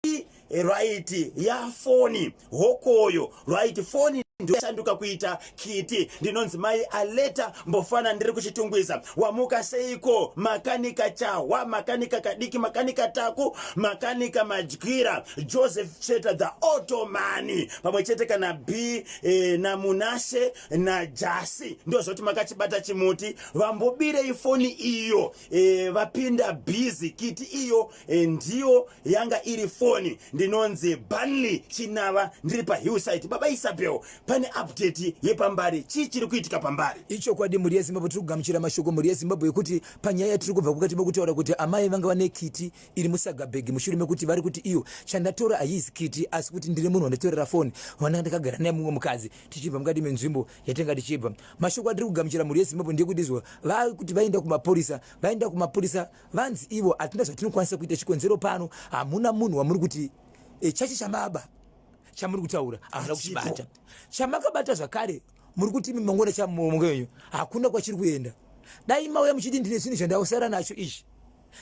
Right, yafoni hokoyo. Right, foni ndoshanduka kuita kiti. Ndinonzi Mai Aleta Mbofana, ndiri kuChitungwiza. Wamuka seiko Makanika Chahwa, Makanika Kadiki, Makanika Taku, Makanika Madyira, Joseph Cheta the Ottomani, pamwe chete kana B naMunashe naJasi. Ndozvoti makachibata chimuti, vambobirei foni iyo. Vapinda busy, kiti iyo ndiyo yanga iri foni. Ndinonzi Banley Chinava, ndiri paHillside. Baba Isabel, pane update yepambari? Chii chiri kuitika pambari? Ichokwadi, mhuri yeZimbabwe, tiri kugamuchira mashoko, mhuri yeZimbabwe, yekuti panyaya yatiri kubva kukati mekutaura kuti amai vanga vane kiti iri musaga bhegi, mushure mekuti vari kuti iyo chandatora haizi kiti, asi kuti ndine munhu wandatorera foni wandanga ndakagara naye, mumwe mukadzi, tichibva mukati menzvimbo yatinga tichibva. Mashoko atiri kugamuchira, mhuri yeZimbabwe, ndeyekuti izvo vakuti vaenda kumapurisa, vaenda kumapurisa, vanzi ivo hatina zvatinokwanisa kuita. Chikonzero, pano hamuna munhu wamuri kuti chacho chamaba chamuri kutaura hamuna kuchibata. Chamakabata zvakare muri kuti imi mangwana chamumongo yenyu hakuna kwachiri kuenda. Dai mauya muchiti ndine zvinhu zvandausara nacho izvi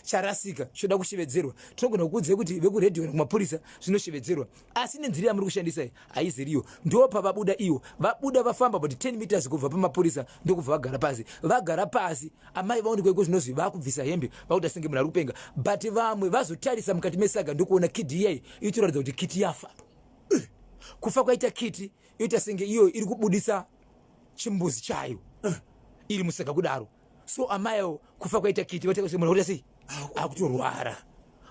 charasika, choda kushevedzerwa, tinogona kukuudzai kuti vekuredhiyo kana kumapurisa zvinoshevedzerwa, asi nenzira yamuri kushandisa iyi haiziriyo. Ndo pavabuda iwo, vabuda, vafamba about 10 meters kubva pamapurisa, ndokubva vagara pasi. Vagara pasi, amai vaonekwa iko zvinozvi vakubvisa hembe, vakuita senge munhu ari kupenga, but vamwe vazotarisa mukati mesaga ndokuona kiti iyai itoratidza kuti kiti yafa. Kufa kwaita kiti yoita senge iyo iri kubudisa chimbuzi chayo iri musaga kudaro. So amai avo, kufa kwaita kiti, munhu akuita sei? Akutorwara.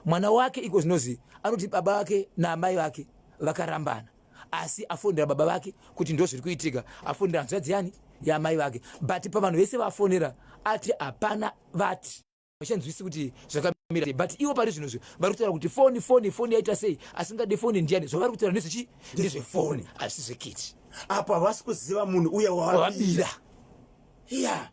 Mwana wake iko zvinozi anoti baba vake naamai vake vakarambana, asi afonera baba vake kuti ndo zviri kuitika, afonera hanzvadzi yani yaamai vake, but pavanhu vese vafonera ati hapana vati vachanzwisi kuti zvakamira sei. But ivo pari zvinozvi vari kutaura kuti foni, foni, foni yaita sei? Asingade foni ndiani? Zvavari kutaura ndezvechi ndezvefoni, hazvisi zvekiti. Apo havasi kuziva munhu uya wavabira. Wavabira. Ya,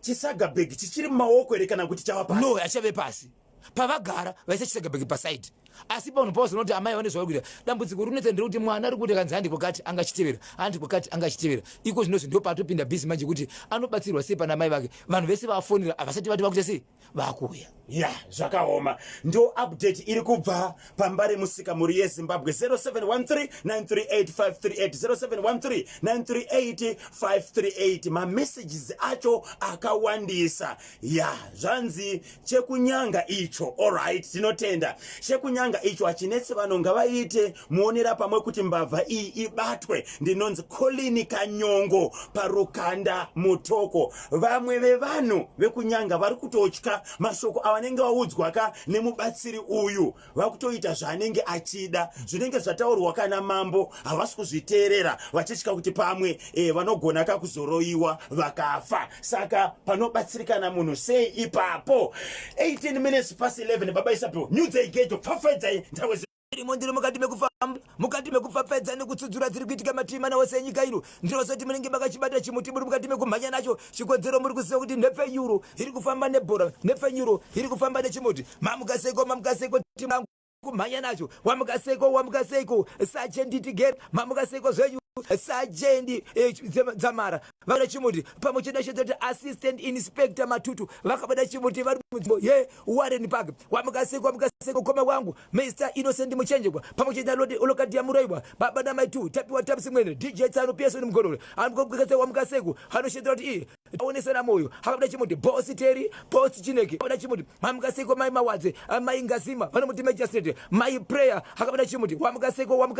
chisaga bhegi chichiri mumaoko here kana kuti chava pasi? No, achave pasi. Pavagara vaisa chisaga bhegi paside, asi panhu pavazonoti amai vane zvavari kuita. Dambudziko rinetsa nderekuti mwana ari kuti akanzi handi kwakati angachitevera, handi kwakati angachitevera. Iko zvinozvi ndo paatopinda busy manje kuti anobatsirwa sei pana mai vake. Vanhu vese vafonera havasati vati vakuita sei, vakuuya. Ya, zvakaoma. Ndo update iri kubva pambare musika, mhuri yeZimbabwe. 0713 938 538, 0713 938 538. Mamessages acho akawandisa. Ya, zvanzi chekunyanga icho. Alright, tinotenda. Chekunyanga icho hachinetsi, vanhu ngavaite muonera pamwe kuti mbavha iyi ibatwe. Ndinonzi Colin Kanyongo paRukanda, Mutoko. Vamwe vevanhu vekunyanga vari kutotya mashoko avanenge vaudzwa ka nemubatsiri uyu, vakutoita zvaanenge achida. Zvinenge zvataurwa kana mambo havasi kuzviteerera, vachitya kuti pamwe vanogona kakuzoroyiwa vakafa. Saka panobatsirikana munhu sei ipapo? 18 minutes past 11. Baba Isabel, nyudzei gejo, pfapfaidzai nthawe. Irimo ndiri mukati mekufamba, mukati mekupfapfaidza nekutsudzura dziri kuitika mativi mana ose enyika ino. Ndinozoti munenge makachibata chimuti, muri mukati mekumhanya nacho. Chikonzero, muri kuziva kuti nhepfenyuro iri kufamba nebhora, nhepfenyuro iri kufamba nechimuti. Mamukaseko, mamukaseko, timu kumhanya nacho. Wamukaseko, wamukaseko, Sergeant Tigere, mamukaseko zvenyu. Sergeant Dzamara vakada chimuti pamwe chete nachete Assistant Inspector Matutu vakabata chimuti vari munzvimbo yeWarren Park. Wamukaseko, wamukaseko, koma wangu Mr Innocent Muchenjekwa pamwe chete nalodi Olokadia Muroiwa, baba namai tu Tapiwa Tapsi Mwene, DJ Tsano Pearson Mugorore. Wamukaseko anoshetera kuti iye aonesana moyo akabata chimuti. Boss Terry, Boss Chineke akabata chimuti. Mamukaseko, Mai Mawadze, Mai Ngazima vanomuti Magistrate, Mai Prayer akabata chimuti. Wamukaseko, wamuka.